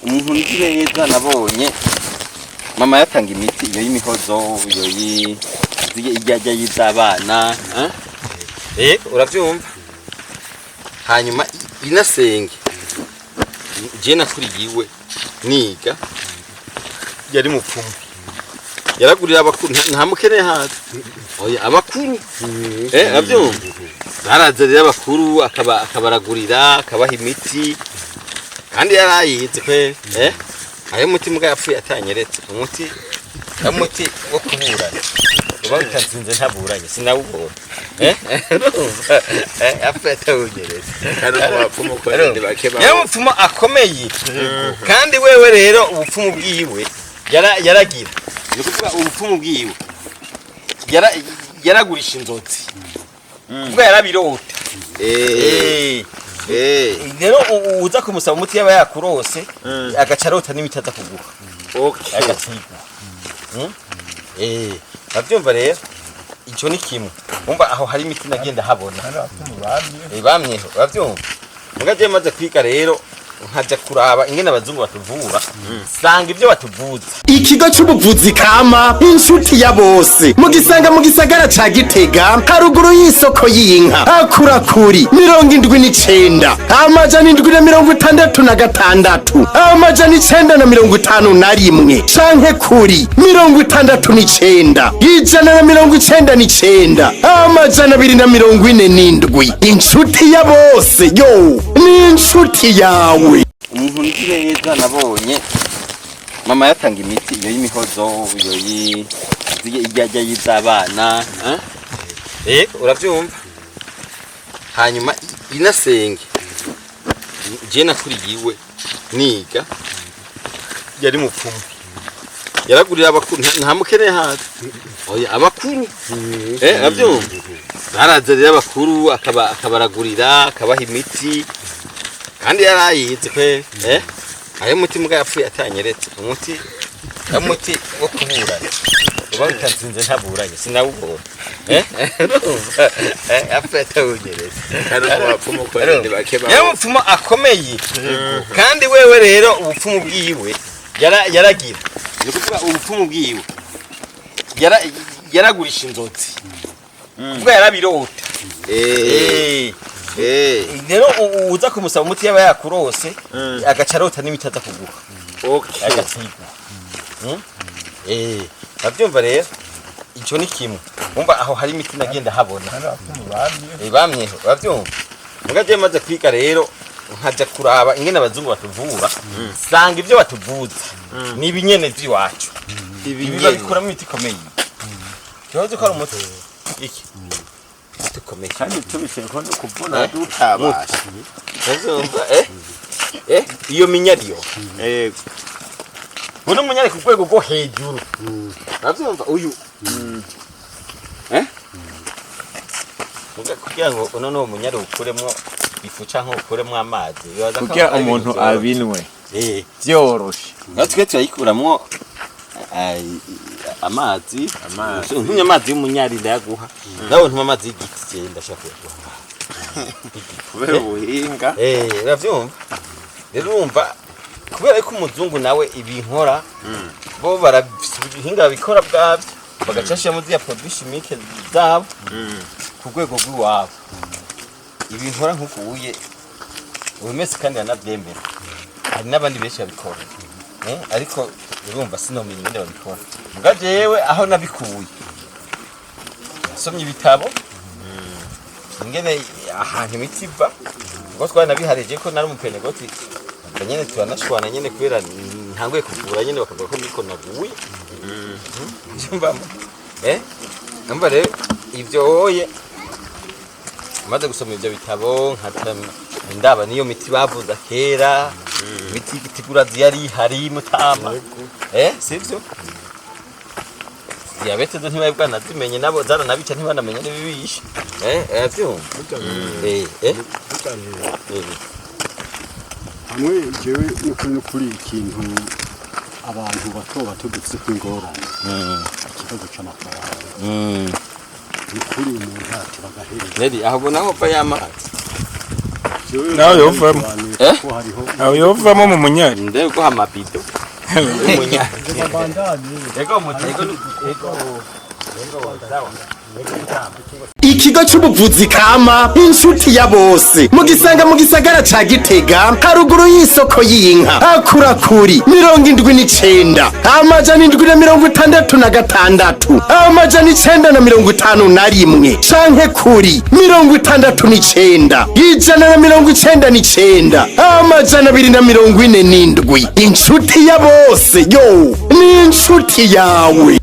Umuntu nzi neza, nabonye mama yatanga imiti, iyo y'imihozo, iyo ijya y'iz'abana, eh? Uravyumva. Hanyuma inasenge je nakuriye iwe niga, yari mupfumu, yaragurira abakuru. Nta mukene haza, oya, abakuru, uravyumva. Baraza rero abakuru, akabaragurira, akabaha imiti, kandi yarayize kwe. Ayo muti mbwa yapfuye atanyeretse umuti, umuti wo kuburana uba utanzinze ntaburanye, sinawubonye. Urumva? Yapfuye atawunyeretse. Kandi abapfumu ko ni bake. Yari umupfumu akomeye. Kandi wewe rero ubupfumu bwiwe yaragira, ni ukuvuga ubupfumu bwiwe yaragurisha inzozi, kuvuga yarabirota. Rero uza kumusaba umuti yaba yakurose, agaca arota n'imiti aza kuguha, agacigwa. Uravyumva rero, ico ni kimwe. Umva, aho hari imiti nagenda habona. Bamyeho, uravyumva. Muga je maze kwiga rero, nkaja kuraba ingene abazungu batuvura, sanga ivyo batuvuza. Ikigo c'ubuvuzi kama Inshuti ya Bose mugisanga mu gisagara ca Gitega, haruguru y'isoko y'inka. Akurakuri 79 766 951 canke kuri 69 199 247. Inshuti ya Bose yo ni inshuti yawe. Umuntu nzi neza, nabonye mama yatanga imiti, iyo y'imihozo, iyo ijya y'iz'abana, eh? Uravyumva. Hanyuma inasenge je nakuriye iwe niga, yari mupfumu, yaragurira abakuru. Nta mukene haza, oya, abakuru, uravyumva. Baraza rero abakuru, akabaragurira, akabaha imiti, kandi yarayize kwe. Ayo muti mbwa yapfuye atanyeretse umuti, umuti wo kuburana uba utanzinze ntaburanye, sinawubonye. Urumva? Yapfuye atawunyeretse. Kandi abapfumu ko ni bake. Yari umupfumu akomeye. Kandi wewe rero ubupfumu bwiwe yaragira, ni ukuvuga ubupfumu bwiwe yaragurisha inzozi, kuvuga yarabirota. Rero uza kumusaba umuti yaba yakurose, agaca arota n'imiti aza kuguha, agacigwa. Uravyumva rero, ico ni kimwe. Umva, aho hari imiti nagenda habona. Bamyeho, uravyumva. Muga je maze kwiga rero, nkaja kuraba ingene abazungu batuvura, sanga ivyo batuvuza ni ibinyene vy'iwacu. Ibi babikuramo imiti ikomeye. Kibazo ko ari umuti iki, umuti ukomeye. Kandi tubishe ko no kuvuna dutabasha. Uravyumva? Iyo minyariyo, uno munyari ku rwego rwo hejuru, uravyumva uyu. Kugira ngo uno nuwo munyari ukuremwo ifu canke ukuremwo amazi, bibaza ko kugira ari ibintu umuntu vyoroshe. Abinwe vyoroshe. Natwe turayikuramwo amazi. Amazi. Ntumye amazi y'umunyari ndayaguha, nawe ntuma amazi y'igiti, je ndashaka kuyaguha. Kubera ubuhinga. Uravyumva rero. Urumva, kubera ko umuzungu nawe ibinkora, bo barafise ubuhinga babikora bwavyo, bagaca bashiramo ziriya produits chimiques zabo ku rwego rw'iwabo. Ibinkora nk'uko uye OMS kandi yanavyemera, hari n'abandi benshi babikora. Ariko urumva sinomenya ingene babikora. Muga jewe aho nabikuye, nasomye ibitabo ingene ahantu imiti iva, ubwo twanabiharije ko nari umupenegoti nyene, turanashwana nyene kubera ntanguye kuvura nyene, bakavuga ko ndiko naguye. Mbamo numva rero ivyo woye maze gusoma ivyo bitabo, nkata ndaba niyo miti bavuza kera, imiti y'igitigura yari ihari mutama, sivyo? Diyabete zo ntibari bwanazimenye, nabo zaranabica, ntibanamenye n'ibibishe. Uravyumva? Hamwe jewe n'ukuri ikintu abantu bato bato dufite kw'ingorane, ikibazo c'amafaranga, ni ukuri umuntu ati bagahereza. Neri aho ubona aho va y'amazi. Nawe yovamo. Eh? Ko hariho Aho yovamo mu munyari. Ndebe guha amabido. Ego mutego ego. Ikigo c'ubuvuzi kama inshuti ya bose mugisanga mu gisagara ca Gitega, haruguru y'isoko y'inka. Akurakuri 79 766 951 canke kuri 69 199 247. Inshuti ya bose yo ni inshuti yawe.